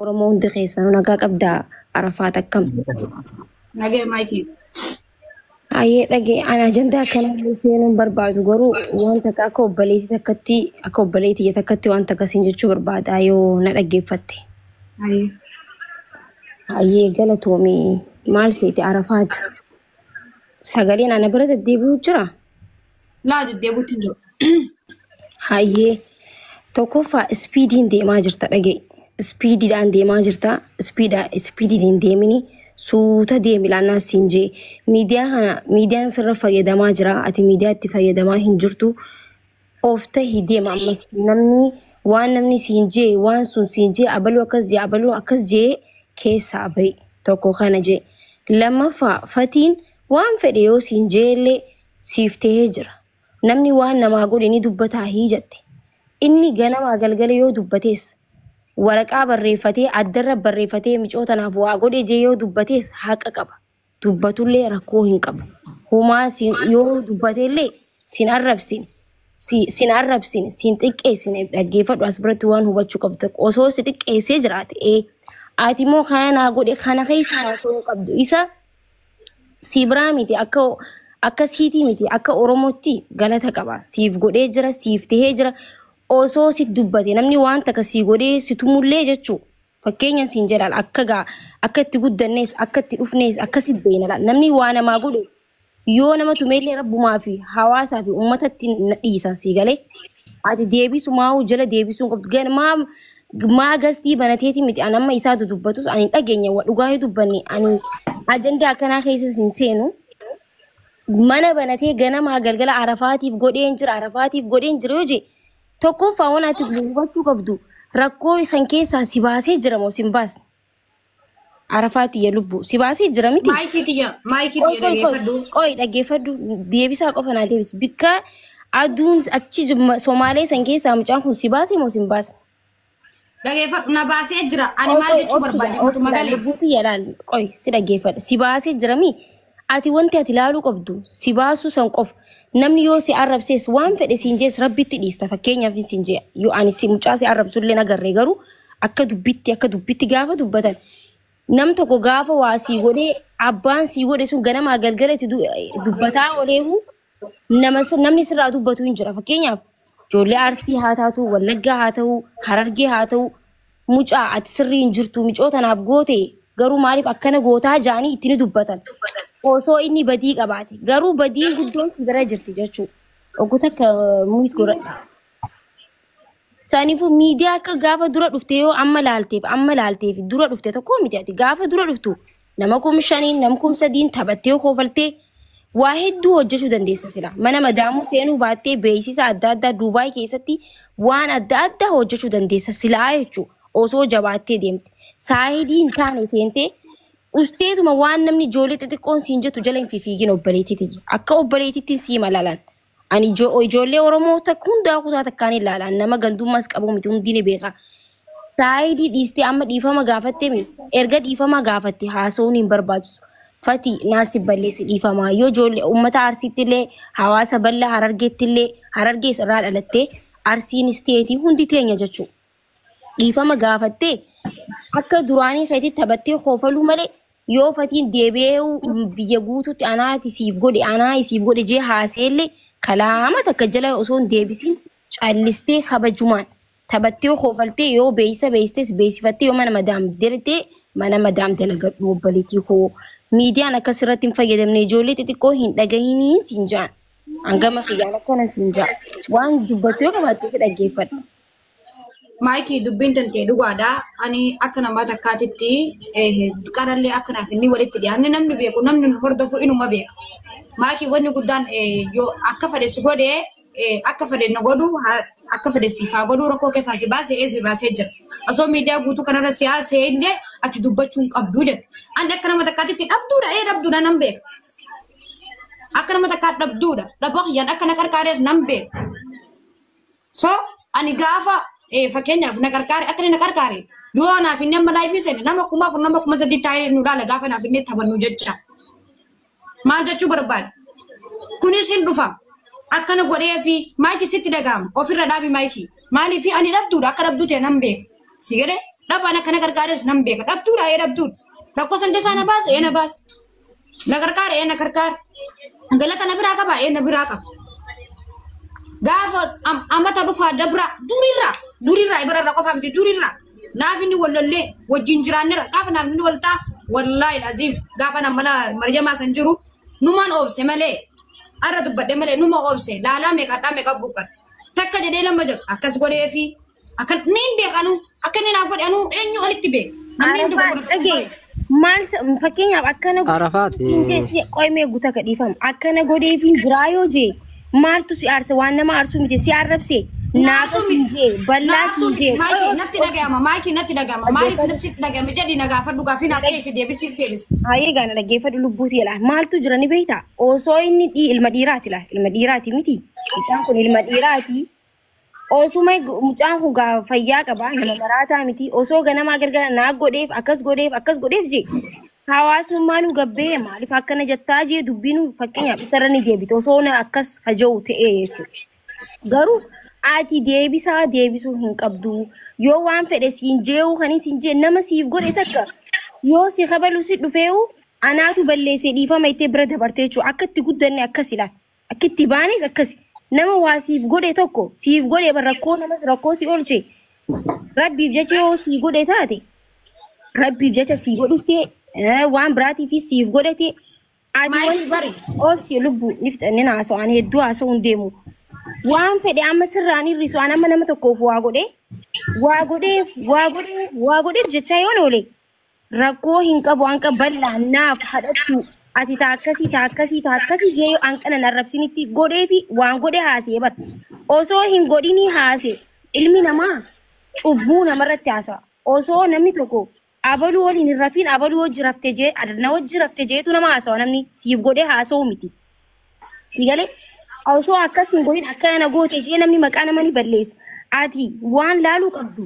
Oromoo hundi keessanuu nagaa qabdaa Arafaat akkam? Nagee maayikii. Hayyee dhagee ani ajandaa akkanaa seenuu hin barbaadu garuu wanta akka obboleettii takkatti akka obboleettii takkatti wanta akkasiin jechuu barbaada yoo na dhaggeeffatte. Hayyee. Hayyee galatoomii maal seete Arafaat? Sagaleen ana bira deddeebi'uu jira? Laa deddeebi'uutti hin jiru. Hayyee tokkoffaa ispiidiin deemaa jirta dhagee. Ispiidiidhaan deemaa jirta. Ispiidiin hin deemini. Suuta deemi laannaa siin jee. Miidiyaa kana miidiyaan sirra fayyadamaa jira. Ati miidiyaatti fayyadamaa hin jirtu. Of tahi deema ammas namni waan namni siin jee waan sun siin jee abaluu akkas jee abaluu akkas jee keessaa bahi tokko kana jee. Lammaffaa fatiin waan fedhe yoo siin jee illee siif tahee jira. Namni waan namaa godhe ni dubbataa hii jette. Inni ganamaa galgala yoo dubbatees waraqaa barreeffatee addarra barreeffatee micoo tanaaf waa godhe jee yoo dubbatees haqa qaba. Dubbatullee rakkoo hin qabu. Humaa yoo dubbatellee sin arrabsin. Sin arrabsin, sin xiqqeessine dhaggeeffadhu as biratti waan hubachuu qabdu tokko osoo si xiqqeessee jiraate ati immoo kana naa godhe kana keessa haasa'uu hin qabdu. Isa si biraa miti akka akka siitii miti akka Oromootti galata qaba. Siif godhee jira, siif tahee jira. Osoo si dubbate namni waan takka si godhee si tumullee jechuu. Fakkeenya siin jedhaan akka gaa akka itti guddannees akka itti dhufnees akkasi beena namni waa namaa godhe yoo nama tumeellee rabbumaa fi hawaasaa fi uummatatti na dhiisa si galee. Ati deebisumaa jala deebisuu hin qabdu. Maa maa gastii banateeti miti ani amma isaatu dubbatus ani hin dhageenye wa dhugaa yoo dubbanne ani ajandaa akkanaa keessa hin seenu. Mana banatee ganamaa galgala Arafaatiif godheen jira Arafaatiif godheen jira yoo jee tokkoffaa waan ati hubachuu qabdu rakkoo isan keessaa si baasee jira moo si hin baasne? Arafaati ya lubbu si baasee jira miti? Maayikii tiyya maayikii tiyya dhaggeeffadhu. Qoy dhaggeeffadhu deebisaa qofa naa deebis. Bikka aduun achi Somaalee san keessaa mucaan kun si baasee moo si hin baasne? Dhaggeeffadhu na baasee jira. Ani maal jechuu barbaade matuma galee. Lubbuu tiyya laal qoy si dhaggeeffadha. Si baasee jira mi? Ati wanti ati ilaaluu qabdu si baasuu san qofa. Namni yoo si arrabsees waan fedhe siin jees rabbitti dhiista fakkeenyaaf siin jee yoo ani si mucaa si arrabsullee nagarree garuu akka dubbitti gaafa dubbatan nam tokko gaafa waa sii godhee abbaan sii godhe sun ganamaa galgala itti dubbataa ooleehu namni sirraa dubbatu hin jira. Fakkeenyaaf ijoollee Arsii haa taatu, Wallaggaa haa ta'u, Harargee haa ta'u, mucaa ati sirrii hin jirtu micoo tanaaf goote garuu maaliif akkana gootaa jaanii itti ni dubbatan. Osoo inni badii qabaate garuu badiin guddoon si bira jirti jechuudha. Oggu takka muut godhadha. Saniifuu miidiyaa akka gaafa dura dhufte yoo amma laalteef dura dhufte tokko miti ati gaafa dura dhuftu nama 5,000 nama 3,000 taphattee koofaltee waa hedduu hojjechuu dandeessa sila. Mana madaamuu seenuu baattee beeksisa adda addaa Duubaay keessatti waan adda addaa hojjechuu dandeessa silaa jechuudha. Osoo jabaattee deemte. Saayidii hin taane seentee usteetuma waan namni ijoollee xixiqqoon siin jettu jala hin fiigin obboleettiiti. Akka obboleettiitti sii malalan. Ani ijoollee Oromoo takka hundaa kutaa takkaan ilaalan nama gandummaas qabu miti hundi ni beeka. Saayidii dhiistee amma dhiifama gaafatte mi erga dhiifama gaafatte haasa'uun hin barbaachisu. Fati naasi balleessi dhiifamaa yoo ijoollee uummata Arsiitti illee hawaasa bal'aa Harargeetti illee Harargees irraa dhalattee Arsiin isteetii hundi teenya jechuudha. Dhiifama gaafattee akka duraanii keetti taphattee koofaluu malee yoo fatiin deebi'ee biyya guutuutti anaati siif godhe anaa isiif godhe jee haaseellee kalaama takka jala osoo hin deebisin callistee kabajumaan taphattee koofaltee yoo beeksisa beeksistees beeksifattee yoo mana madaam daltee mana madaam dalagadhu obboleettii koo miidiyaan akkas irratti hin fayyadamne ijoollee xixiqqoo hin dhagahinii siin jaan hangama kiyyaan akkana siin jaan waan dubbattu yoo qabaatte si dhaggeeffadha. Maayikii dubbiin tantee dhugaadha. Ani akka nama takkaatitti qarallee akkanaaf inni walitti dhiyaanne namni beeku namni nu hordofu inuma beeka. Maayikii wanni guddaan yoo akka fedhe si godhee akka fedhe na godhu akka fedhe siif haa godhu rakkoo keessaa si baasee si baasee jira. Osoo miidiyaa guutuu kanarra si haasee illee ati dubbachuu hin qabdu jedhe. Ani akka nama takkaatitti dhabduudha dhabduudha nan beeka. Akka nama takkaa dhabduudha. Dhaboo kiyyaan akka na qarqaarees nan beeka. So ani gaafa fakkeenyaaf na qarqaare akka inni na qarqaare yoo naaf inni amma laayifii seene nama 4,000 nama 3,000 taa'ee nu laala gaafa naaf inni taphannu jecha. Maal jechuu barbaade? Kunis hin dhufa. Akkana godhee fi maayikii sitti dhaga'ama. Ofirra dhaabi maayikii. Maaliif ani dhabduudha akka dhabduu ta'e nan beeka. Si galee Dhabaan akka na gargaares nan beeka. Dhabduudha ee dhabduudha. Rakkoo san keessaa na baase ee na baase. Na gargaara ee na gargaara. Galata na biraa qaba ee na biraa qaba. Gaafa amata dhufaa dabra durirraa durirraa ibararra qofa miti durirraa naaf inni wallollee wajjin jiraannira gaafa naaf inni waltaa wallaahi laziim gaafa na mana maryamaa san jiru numaan oobse malee arra dubbadhe malee numa oobse laalaa meeqadhaa meeqa buqqadha takka jedhee lama jedhu akkas godhee fi akka niin beekanu akka inni naaf godhe anuu eenyu olitti beeka namni hin Arafaa dogoggora dhagee dogoggore. maal fakkeenyaaf akkana Arafaat jee qoymee guuta gadhiifama akkana godheefiin jiraa yoo jee maaltu si aarsa waan nama aarsuu miti si arrabse naafa Naasuu siin miti. jee bal'aa Naasuu siin miti. jee Maayikii natti dhaga'ama. Maayikii natti dhaga'ama. Maaliif natti dhaga'ame jedhi na gaafadhu gaafii naaf dhiyeessi deebisiif deebisi. Haayee gaana dhaggeeffadhu lubbuuti jedha. Maaltu jira ni beektaa? Osoo inni ilma dhiiraati laa. Ilma dhiiraati miti. Mucaan kun ilma dhiiraati. Osuma mucaan kun fayyaa qaba. Nama maraataa miti. Osoo ganamaa galgala naa godheef akkas godheef akkas godheef jee. Hawaasummaan nu gabbee maaliif akkana jettaa jee dubbiin fakkeenyaaf isarra ni deebite. Osoo na akkas haja'u ta'ee jechuudha. Garuu ati deebisaa deebisuu hin qabdu. Yoo waan fedhe siin jee'uu kan siin jee nama siif godhe takka yoo si kabalu si dhufee'u anaatu balleessee dhiifama ittee bira dabartee jechuudha. Akka itti guddanne akkas ilaala. Akka itti baanes akkasi. Nama waa siif godhe tokko siif godhe rakkoo namas rakkoo si oolche. Rabbiif jecha yoo sii godhe taate rabbiif jecha sii godhuftee waan biraatiifis siif godhate ati Maayikii bari. obsi lubbuu ni fixanneen haasa'an hedduu haasa'uu hin deemu. Waan fedhe amma sirraan hir'isu an amma nama tokkoof waa godhe waa godheef waa godheef waa godheef jechaa yoon oole rakkoo hin qabu hanqa bal'aa naaf hadhattu ati taa akkasii taa akkasii taa akkasii jee hanqana narrabsinitti godheefi waan godhe haasee bar osoo hin godhinii haase ilmi namaa cubbuu namarratti haasa'a osoo namni tokko abaluu waliin hin rafiin abaluu wajji rafte jee na wajji rafte jeetu nama haasa'a namni siif godhee haasa'u miti. Sigalee osoo akkas hin godhin akkana goote jee namni maqaa nama ni balleessa. Ati waan laaluu qabdu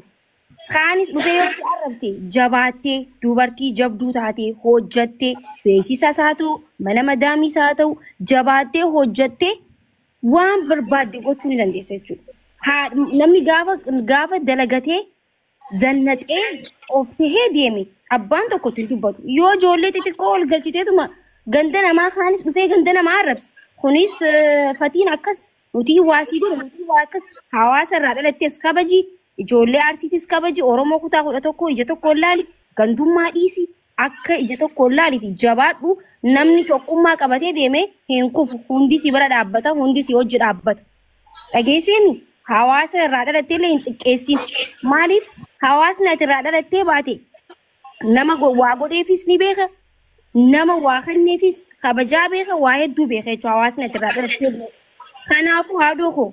kaanis dhufee yoo si arrabse jabaattee dubartii jabduu taatee hojjattee beeksisaas haa ta'u mana madaamiis haa ta'u jabaattee hojjattee waan barbaadde gochuu ni dandeessa jechuudha. Namni gaafa gaafa dalagatee zannaxee of tahee deeme abbaan tokko ittiin dubbatu. Yoo ijoollee xixiqqoo ol galchiteetuma ganda namaa kaanis dhufee ganda namaa arrabse. Kunis fatiin akkas nuti waasii godhu nuti waa akkas hawaasa irraa dhalattees kabaji ijoollee arsiitis kabaji Oromoo kutaa 11 ija tokkoon laali gandummaa dhiisi akka ija tokkoon laaliti jabaadhu namni tokkummaa qabatee deeme hin kufu hundi si bira dhaabbata hundi si hojii dhaabbata. Dhageesseemi hawaasa irraa dhalattee illee hin xiqqeessin maaliif hawaasni ati irraa dhalattee baate nama waa godheefis ni beeka nama waa kenneefis kabajaa beeka waa hedduu beeka jechuudha hawaasni ati irraa dhalattee beeka. Kanaafuu haadhoo koo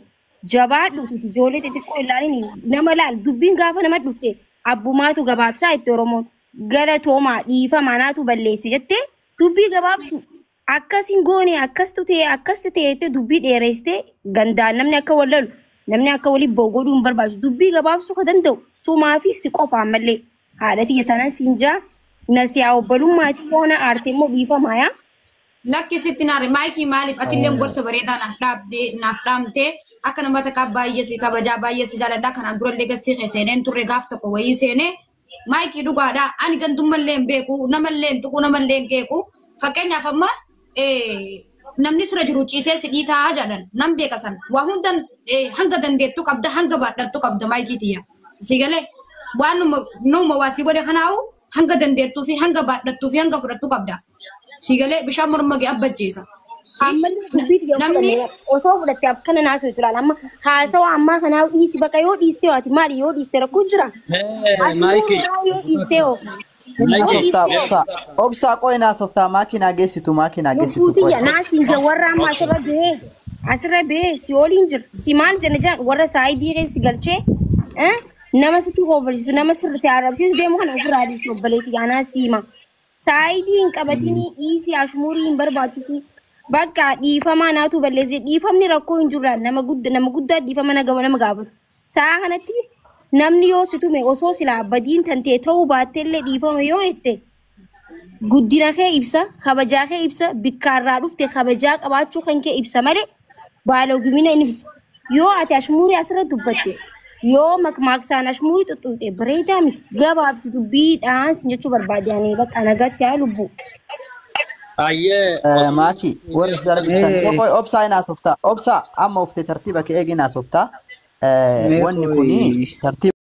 jabaadhuuti ijoollee xixiqqoo ilaalin nama laal dubbiin gaafa nama dhufte abbumaatu gabaabsaa itti Oromoon galatoomaa dhiifamaa naatu balleesse jettee dubbii gabaabsu akkas hin goone akkastu ta'e akkastu ta'e jettee dubbii dheeressitee gandaan namni akka wallalu namni akka waliin ba'u godhuu hin barbaachisu dubbii gabaabsuu ka danda'u sumaa fi si qofa ammallee haadha tiyya tanan siin jaa na siyaa obbolummaatii yoo na aarte immoo dhiifamaa yaa. Lakki sitti naare maayikii maaliif atillee gorsa bareedaa naaf dhaabdee naaf dhaamtee akka nama takkaa baay'ee si kabajaa baay'ee si jaaladhaa kanaan durallee gastii kee seeneen turre gaaf tokko wayii seenee maayikii dhugaadhaa ani gandummallee hin beeku namallee hin tuqu namallee hin qeequ fakkeenyaaf amma namni sira jiru ciisee si dhiitaa jedhan nan beeka san waa hundan hanga dandeettu qabda hanga baadhattu qabda maayikii tiyya si galee waan numa waa si godhe kanaawu hanga dandeettuu fi hanga baadhattuu fi hanga fudhattu qabda. Si galee bishaan morma gee abbajjeessa. Ammallee dubbii xiyya Namni osoo fudhatte akkana naasuu ilaala amma haasawa ammaa kanaa dhiisi baqa yoo dhiiste waati maali yoo dhiiste rakkoon jira. Maayikii Yoo dhiiste hoo. Maayikii Obsaa obsaa obsaa qoy naasoftaa maakinaa geessitu maakinaa geessitu Lubbuu qoy. xiyya naasiin jira warra amma asirra bahee asirra bahee si oliin jira si maal jenna jedhan warra saayidii keessa galchee nama sitti hoobalchiisu nama sirri si arrabsiisu deemu kana ofirraa dhiisu obboleetti anaa siima. Saayidii hin qabatinii dhiisii ashmuurii hin barbaachisu. Bakka dhiifamaa naatu balleesse dhiifamni rakkoo hin jirra nama guddaa nama guddaa dhiifama nama gaafatu. Sa'a kanatti namni yoo si tume osoo silaa badiin tantee ta'uu baattellee dhiifama yoo jette guddina kee ibsa kabajaa kee ibsa bikkaarraa dhufte kabajaa qabaachuu kan kee ibsa malee baalogumina hin ibsu. Yoo ati ashmuurii asirra dubbatte Yoo makmaaksaan ashmuurii xuxxuuxee bareedaa miti. Gabaabsi dubbiidhaan sin jechuu barbaade ani bakka nagaatti haa lubbu. Ayyee. Maaki warri jala jirtan qoy obsaa hin haasoftaa. Obsaa amma uftee tartiiba kee eegin haasoftaa. Mee Wanni kuni qoy. tartiiba.